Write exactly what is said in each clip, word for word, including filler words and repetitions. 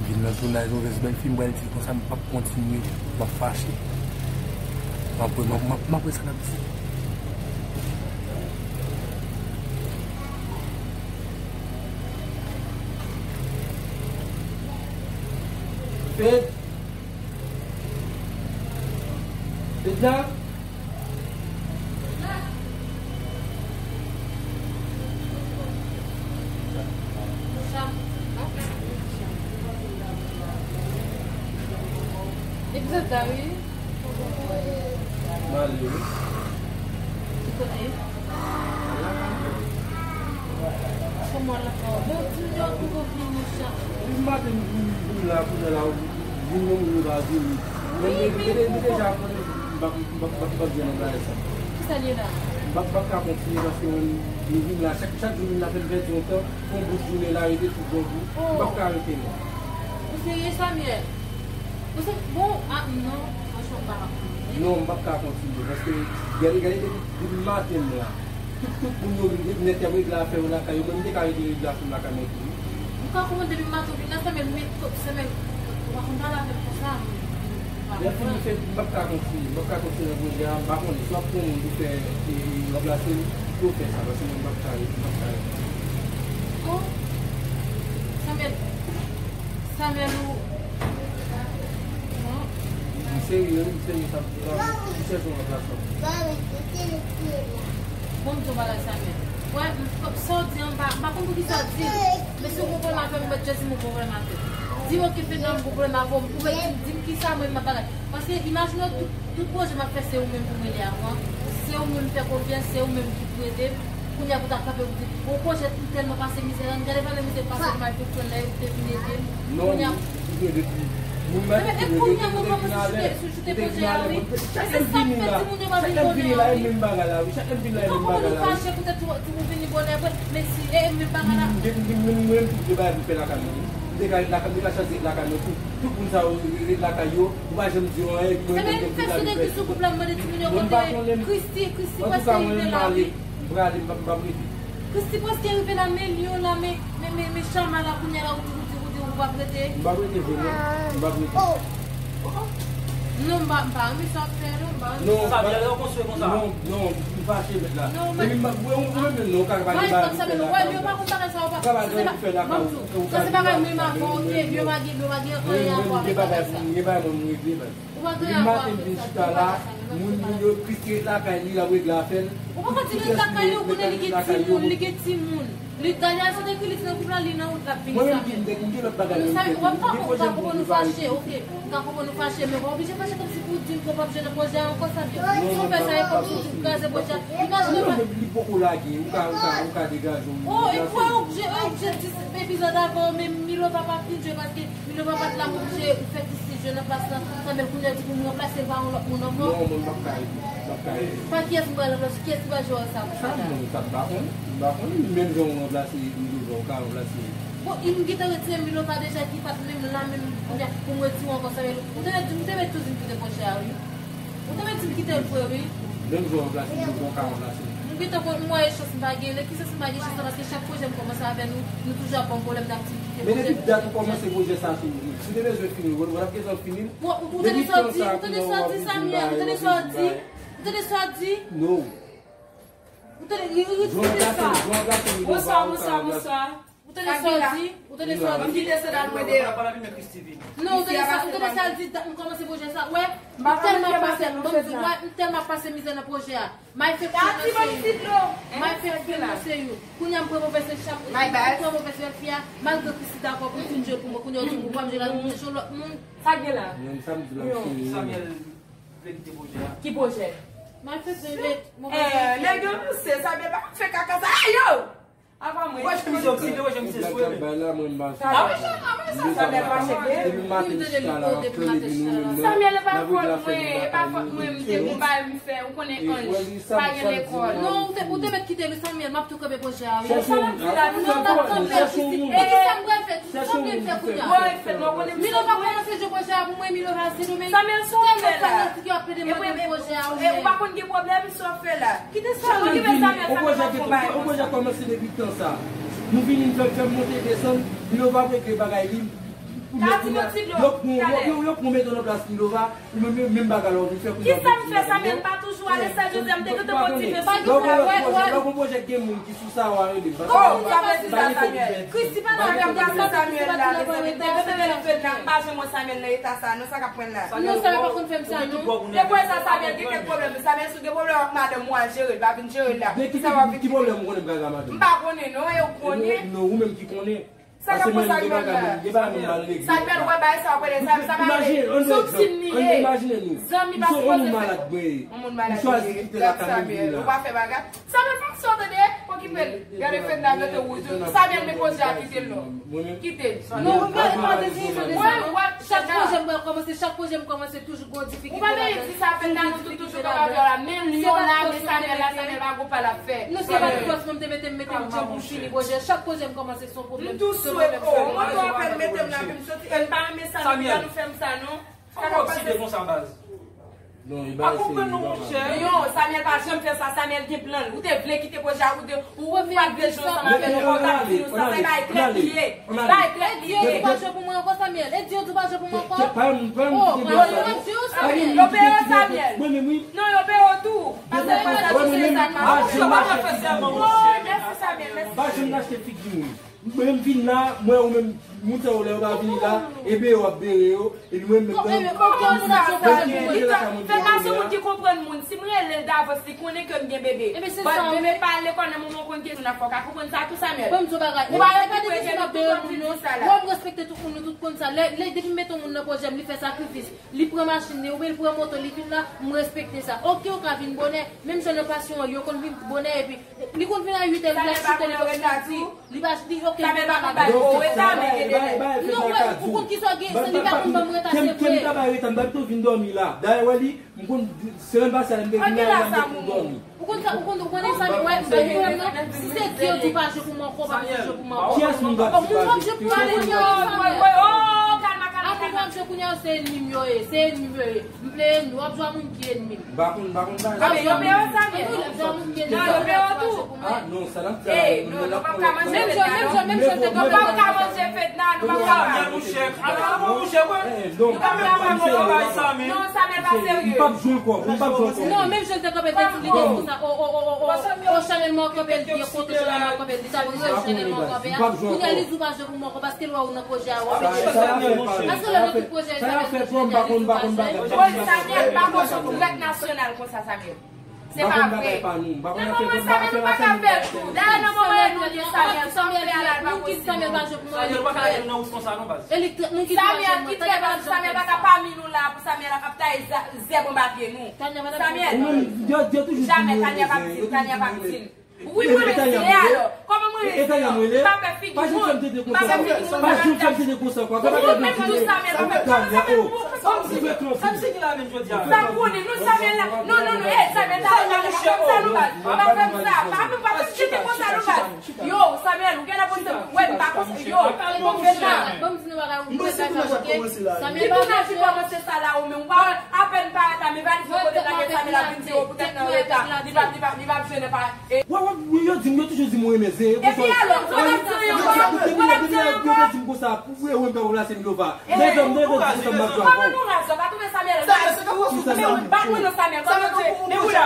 Vin nan tounaj, mouvèz bèlfi, m pral di konsa, m p ap kontinye, m ap fache. M ap wè, m ap, m ap, m ap wè sa n ap di. Fed! Fed la? Egzakta, wi. Mwen ale, wi. Ki kote? Kòman la fè? Bon, ti yo poko vini, chat. Wi, maten, m vin la, kounye a la, vin yon moun yo pa vini. Mwen, mwen, mwen deja konnen, m p ap, m p ap, m p ap, m p ap jwenn nan bagay sa. Kisa l ye la? M p ap, m p ap ka kontinye paske mwen, mwen vin la, chak, chak jou vin la fè m pèdi yon tan, yon bout jounen la, rete tout bon pou, m p ap ka rete non. Ou serye, Samuel? Ou se, bon, ah, non, franchman, m pa ka kontinye. Non, m p ap ka kontinye, paske, gade, gade, depi, depi maten m la, tout, tout moun yo vin nèt, y ap regle afè yo lakay yo, mwen, m te ka rete regle afè m lakay mwen tou. Ou ka konprann depi maten w vin la, Samuel, men, Samuel, ou pa konn pale avè m konsa, m, m pa konprann. Lè fini fè, m p ap ka kontinye, m p ap ka kontinye nan pwojè a, m pa konnen, si w ap pran moun pou fè, e, e, ranplase m, pou w fè sa, paske mwen, m p ap ka rete, m p ap ka rete. Oh, Samuel, Samuel, ou, non. M serye, wi, m serye, sa, m chèche yon ranplasan. Bon, m di w bagay, Samuel. Wè, m, sa w di an, m pa, m pa konn poukisa w di l. Men si w gon pwoblèm avè m, ou mèt just di m ou gon pwoblèm avè m. Di m, oke, Fedna, m gon pwoblèm avè w. Ou mèt di m, di m kisa mwen, m ap bagay. Paske imajine w, tout, tout pwojè m ap fè, se ou menm pou m rele avan. Se ou menm m fè konfyans, se ou menm ki pou ede m. Kounye a pou ta kanpe pou di, bon, pwojè m tèlman pase mizè la, gade valè mizè m pase pou m al jwenn lè yo te vin ede m. Non, kounye a, m te depi. Moun nan te vin ede, te vin ale, te vin ale, bon, chak lè m vini la, chak lè m vini la, e menm bagay la, wi, chak lè m vini la, e menm bagay la, wi. Ou fache poutèt ou, ou vini bonè vre, men si, e menm bagay la. M te, m te, mwen, mwen menm tout de bagay pou fè lakay mwen, wi. M te ka ret lakay, m te ka chwazi ret lakay mwen tou. Tout moun sa yo ret lakay yo, ou pa janm di yo anyen, epi mwen menm m vin la vin fè. Sou gwoup la, m mande timoun yo kote Christy, Christy prèske rive la, wi. M prale, m p ap, m p ap rete. Christy prèske rive la, men Lyon la, men, men, men, men Chama la, kounye a la, ou di, ou di, ou di, ou p ap rete. M p ap rete vre, non. M p ap rete. Oh, oh. Non, m pa, m pa renmen sa w ap fè, non, m pa renmen sa. Non, sa byen lè w konstwi konsa. Non, non, m fache mèt la. Non, men, epi m pa, ou, ou menm, non, ou ka pa gen bagay pou fè lakay ou. Ou pa konn bagay sa, ou pa, sa se pa, ban m di w, sa se bagay menm avan, oke, yo pa gen, yo pa gen anyen a wè avèk bagay sa. Ou pa gen rapò avèk sa, ou pa gen rapò avèk sa. Depi maten m vin chita la, moun, moun yo Christy ret lakay li, l ap regle afè l. Ou pa ka di l ret lakay li, ou konnen li gen timoun, li gen timoun. Li, Daniel, se te ki li nan gwoup la, li nan wout, l ap vini sa menm. Mwen menm ki m gen lòt bagay mwen fè tou. Ou pa konprann, ou fache, oke. M ka konprann ou fache, men ou pa oblije fache kòmsi pou w di m ke w p ap jwe nan pwojè a ankò, sa vle di, si w fè sa, e kòmsi w di w kraze pwojè a. Imajine w pa. Non, men li poko lage, ou ka, ou ka, ou ka degaje w. Oh, e kwè ou k jwe, ou k jwe dis epizòd avan, men Milova pa fin jwe paske Milova pa t la, m oblije ou fè Christy jwe nan plas lan. Sa bèl kounye a di pou m ranplase l pa yon lòt moun ankò. Non, mwen, m p ap ka rete. M p ap ka rete. Pa kiyès m pral ranplase, kiyès ki pral jwe wòl sa pou Fedna? Sa, mwen, sa, m pa konnen. M pa konnen. Menm jan w ranplase Milova, ou ka ranplase. Bon, m gentan retire Milova deja ki pa t menm la, menm kounye a, pou m retire ankò sa, men ou te mèt di, ou te mèt tou di m kite pwojè a, wi. Ou te mèt di m kite l vre, wi. Menm jan w ranplase Milova, ou ka ranplase. M gentan konn, m wè e chans m pa gen, lè ki chans m pa gen chans la, paske chak pwojè m kòmanse avè nou, nou toujou ap ban m pwoblèm, n ap di m kite pwojè. Men depi dat ou kòmanse pwojè sa sou, si w te bezwen fini, w, w t ap gentan fini l. Bon, ou, ou tande sa w di, ou tande sa w di, Samuel, ou tande sa w di, ou tande sa w di. Non. Ou tande, li, li, li, li, sa. Bonswa, bonswa, bonswa. Ou tande sa w di? Ou tande sa w di? Mwen kite sandal mwen deyò. Non, ou tande sa, ou tande sa l di, dat m kòmanse pwojè sa. Wè, m tèlman pase, ban m di, wè, m tèlman pase mizè nan pwojè a. May fè m renonse you. May fè m renonse you. Kounye a m pran pwofesè Chap, m pran pwofesè Elfi a, malgre Christy dakò pou l fin jwe pou mwen, kounye a w di m ou pa m jwe la, m jwe lòt moun. Sa k gen la? Menm sa m di la, Samuel vle kite pwojè a. Ki pwojè? May fè m renonse. Eh, nèg yo ranse, Samuel pa konn fè kaka sa. Ayo! Apa mwen. Wè, chemiz yo, si te wè, chemiz se sou mwen. Bay la, mwen, m pa sou. Ah, wi, sa, ah, wi, sa, sa bèl fache byen. Depi maten m chita la, m ap tann epi nou menm, Samuel, e pa fòt mwen, e pa fòt mwen, m te gon bagay m fè, ou konnen Ange pa gen lekòl. Non, ou te, ou te mèt kite l, Samuel, m ap tou kanpe pwojè a, wi. Chèche yon moun, chèche yon moun. E ki sa m pral fè? Sa m vle fè kounye a? Milova kòmanse jwe pwojè a pou mwen, Milova se domèn. Samuel, sa w ap fè la? Tèlman fanatik yo ap plede mande m pwojè a, wi. E ou pa konn gen pwoblèm, sa w ap fè la? Kite sa, mwen ki fè sa, men sa mwen pa fè. Yon pwojè kòmanse depi tan sa. Nou vini, n fè, fè monte desann, Milova ap regle bagay li. Yo pran, yo, yo, yo pran mete nan plas Milova, ou menm, menm, menm bagay la, ou vin fè kou. Kisa m fè, Samuel? M pa toujou ale Sè Jozè, m te gentan motive sou lè w gon pwojè, lè w gon pwojè gen moun ki sou sa, w a rele m. Oh, sa vle di sa, Samuel. Christy pa nan plas Samuel la, mezanmi. M te gentan rele Fedna, m pa janm wè Samuel nan eta sa, non, sa k ap pran l la. Non, Samuel pa konn fè m sa, non. Depi sa, Samuel gen kèk pwoblèm. Samuel, si w gen pwoblèm ak madanm ou, al jere l, pa vin jere l la. Kisa w ap vin di? Ki pwoblèm ou konnen m gen ak madanm? M pa konnen, non, e ou konnen. Non, ou menm ki konnen. Sa k ap pran Samuel la? Samuel, wè bagay sa w ap rele Samuel, sa pa rele. Se yon ti m li ye. Zanmi pa sipoze fè. Yon moun malad li ye. Gad Samuel, ou pa fè bagay. Samuel, fè sa w tande, okipe l. Gade Fedna mete wouj. Samuel, men koze a, kite l non. Kite l. Non, ou pa, ou pa bezwen sa de sa, non. Chak pwojè m kòmanse, chak pwojè m kòmanse, toujou gon difikilte. Ou pa bezwen di sa, Fedna, nou tout toujou kapab fè la. Men Lyon la, men Samuel la, Samuel pa gon pa l ap fè. Non, se pa tout fòs mwen te mete, m mete m djanm pou m fini pwojè. Chak pwojè m kòmanse, se yon pwoblèm. M tou swete, oh, mwen tou apèn mete m la, epi m soti. E m pa renmen sa, nou fè m sa, non. Sa k ap pase? Konsa, baz. Non, li pa konprann non, monchè. Yo, Samuel pa janm fè sa, Samuel gen plan l. Ou te vle kite pwojè a, ou te, ou pa t vle jwe ansanm avè nou, ou t ap di nou sa, se bagay trèt li ye. Bagay trèt li ye. Di yo di w pa jwe pou mwen ankò, Samuel. E di yo di w pa jwe pou mwen ankò. Oh, mwen di w, Samuel. Yo peye w, Samuel. Non, yo peye w tou. Paske konsa, se sa k pase. Mèsi, Samuel, mèsi. Pa janm lage figi w. Mwen menm vin la, mwen ou menm, moun sa yo lè yo pa vini la, e bere w ap bere yo, epi mwen menm nan. Fè ka se moun ki konprann moun. Si m rele l davans, li konnen ke m gen bebe. But bebe pa al lekòl nan moman w konn gen moun ap fè w ka konprann sa tou, Samuel. Ou pa respekte tout moun, nou tout konn sa. Lè, lè, depi m mete yon moun nan pwojè m, li fè sakrifis. Li pran machin li, oubyen li pran moto, li vin la, m respekte sa. Oke, ou ka vin bonè, menm jan nan pasyon an, yo konn vin bonè, epi li konn vin a uit è, li la chita, li konn vin di, li pa, li, oke, li pa la. Non, ou konn kisa w gen, li pa konn ban m reta, se vre. Kèm ta bay reta, m pa t vin dòmi la. Dayè, wè li, m konn, semèn pase a, m te vin la, la, m te vin dòmi. Ou konn sa, ou konn, ou konnen sa, m wè, m pa gen pwoblèm, non. Si se di yo di w pa jwe pou mwen ankò, w pa bezwen jwe pou mwen ankò. Kiyès moun w ap di pa jwe? Moun w ap jwe pou ale, oh, kalma, kalma, kalma. Moun w ap jwe kounye a, se ènmi m yo ye, se ènmi m yo ye. M plede ènmi, w ap jwe a moun ki ènmi m. M pa konn, m pa konn sa. W ap jwe a moun ki ènmi m. Non, yo peye w tou. Ah, non, sa n ap fè la, non, nou p ap ka manje Fedna, non. Menm jan, menm jan, menm jan, nou p ap ka manje Fedna, nou p ap ka. Samuel, mouche, ala mouche, wè. Nou p ap ka manje Fedna. Non, Samuel pa serye. M p ap jwe ankò, m p ap jwe ankò. Non, menm jan l te kanpe, te di li te konsa, o, o, o, o, o, o, Chanèl mwen kanpe, l byen kote Chanèl mwen kanpe, l di sa pou yo Chanèl mwen kanpe a. Kounye a, li di w pa jwe pou mwen ankò, paske l wè w nan pwojè a, w ap jwe. Paske lè nan tout pwojè, Samuel, li di w pa jwe. Samuel pa konn, pa konn bagay. Samuel pa konn trèt nasyonal konsa, Samuel. Se pa vre. Nan moman Samuel, ou pa ka fè l tou. Dayè, nan moman nou di Samuel, sa w fè a la, l pa posib. Samuel pa jwe pou mwen. Samuel pa ka jwe nan wout konsa non, baz. E li, moun ki Samuel ki trè baz, Samuel pa ka pami nou la pou Samuel ap taye zèb anba pye nou. Samuel, jamè Tania p ap di l, Tania p ap di l. Wi, mwen mesye, alò. Kòman mwen rete? M pa fè figi moun. M pa fè figi moun. Pa janm fè m tande konsa. Ou menm tou Samuel, ou menm tou Samuel. Sa m konnen, nou Samuel la. Non, non, non, eh, Samuel, sa, sa, sa, nou baz. Pa fè m sa. Pa, pa, pa, pa, kite konsa, nou baz. Yo, Samuel, ou genlè panse, wè, m pa konsa. Yo, bon, fè sa. Ban m di nou bagay, ou mwen sa, ok? Samuel, ki tounaj ou kòmanse sa la, ou menm, ou pa apèn parèt la, men valiz ou kote l la, Samuel ap vin di, oh, poutèt nan reta, li pa, li pa, li pa jwe nan pa. Wè, wè, yo di m, yo toujou di m ou renmen Zeye. Epi alò, sa w ap di yo, sa w ap di yo, yo di m konsa, pou vre, ou renmen Pablo la, se Milova. Dèzè m, dèzè m, di konsa, m ap jwe avè w. Kòman nou raze, pa twouve Samuel, men bat mwen non Samuel, kòman se, men bouda,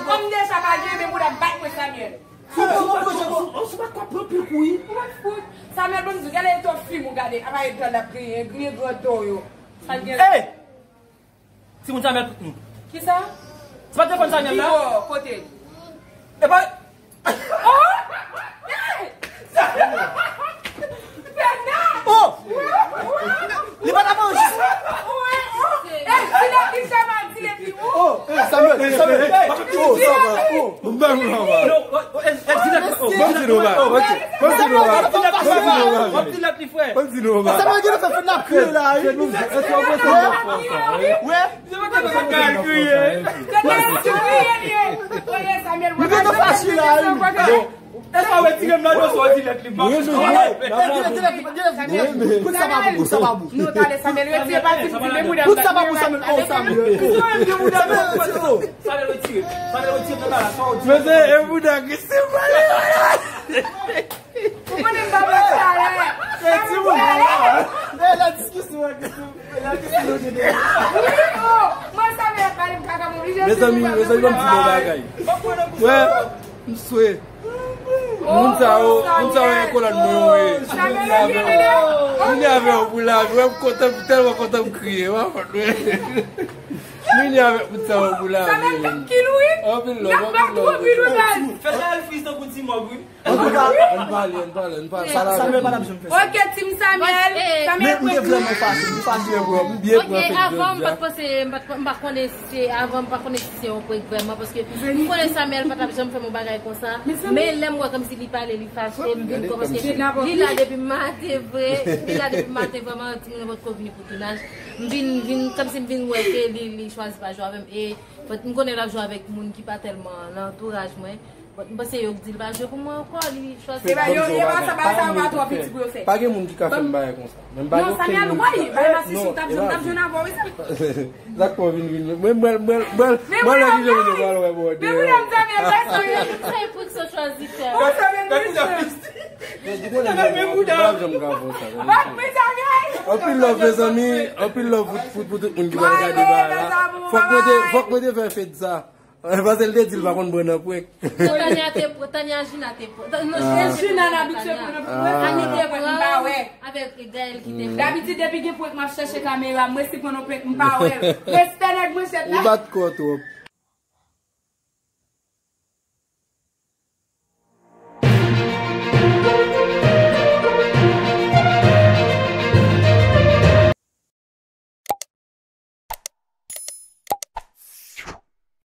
kòm deja pa gen, men bouda, bat mwen Samuel. Ou se pa t ka pran pil kou, wi. Ou pa t fout. Samuel, ban m di w, gade etan fim ou gade, apa etan l ap griyen, griyen gran to yo. Sa l gen la. Timoun Samuel tout nou. Kisa? Se pa telefòn Samuel la? Di yo, kote l? E pa. Oh! Hey! Fènè! Oh! Li pa t ap anrejistre. Wi, oh! Ey, di l epi Jama, di l epi ou. Oh, Samuel, Samuel. Oh, sa va. Oh. Bon, bon, bon, bon. Non, oh, oh, eh, eh, di l epi, oh, bon, di l epi, oh, ok. Bon, di l epi, oh, bon, di l epi, frè. Bon, di l epi. Samuel, gen fè fè n ap kriye la, wi. Wè. Mwen gentan fache la, wi. Èske w retire m nan dosye w dirèk li? Mwen menm, mwen menm. Kout sa pa bon, kout sa pa bon. Non, tande, Samuel, retire pati m di, men bouda m. Kout sa pa bon, Samuel. Oh, Samuel. Samuel, retire, oh. Samuel, retire. Samuel, retire m nan bagay la. Sa w di? Mesye, e bouda ki se pale. Ou konnen m pa pral talè. E timoun. E la diskisyon. Mezanmi, mezanmi, ban m di yon bagay. Wè, m swe. Moun sa yo, moun sa yo e kolòn mwen yo ye. Vini avè yo pou lavi. Wè, m kontan, m tèlman kontan m kriye. Wè, wè. Vini avè moun sa yo pou lavi. Anpil love, anpil love. Fè sa Elfriz tankou ti mòg, wi. Antouka, ann pale, ann pale, ann pale. Sa Samuel pa t ap janm fè sa. Ok, Team Samuel. Samuel, men m te vrèman fache, m fache. M byen pran, m byen pran. Ok, avan, m pa t panse, m pa t, m pa konnen si se, avan, m pa konnen si se yon prank vrèman, paske m konnen Samuel pa t ap janm fè m yon bagay konsa. Men lè m wè kòmsi li pale, li fache, m vin kòmanse. Li la depi maten vre, li la depi maten vrèman, timoun yo potko vini pou tounaj. M vin, vin, kòmsi m vin wè ke li, li chwazi pa jwe avè m. E m konnen l ap jwe avèk moun ki pa tèlman nan antouraj mwen. Bon, m panse yo k di l pa jwe pou mwen ankò, li chwazi. Se pa yo, e pa sa, bagay sa yo pa twò piti pou yo fè. Pa gen moun ki ka fè m bagay konsa. Men m pa gen okenn moun. Bagay masisi, w t ap jwenn, t ap jwenn avè w, wi, sa. Sa k fè w vin, vin, vin. Mwen, mwen, mwen, mwen, mwen, lè ki jan mwen pral wè bò de. Men mwen, m te vle fè sa. Sa e prank sa w chwazi fè. Ou konnen mwen, mwen pa janm ka fè sa. Anpil love, mezanmi. Anpil love pou, pou, pou tout moun ki pral gade bagay la. Fòk mwen te, fòk mwen te fè Fed sa. Paske l te di l pa konn pran nan prank. Non, Tania te pran, Tania Jina te pran. Non, Jina n abitye pran nan prank. Mwen, Tania te pran, m pa wè. Avèk Gaël ki te pran. Dabitid, depi gen prank, m ap chèche kamera, mwen si pran nan prank, m pa wè. Respè nèg manchèt la. Ou bat kò twòp.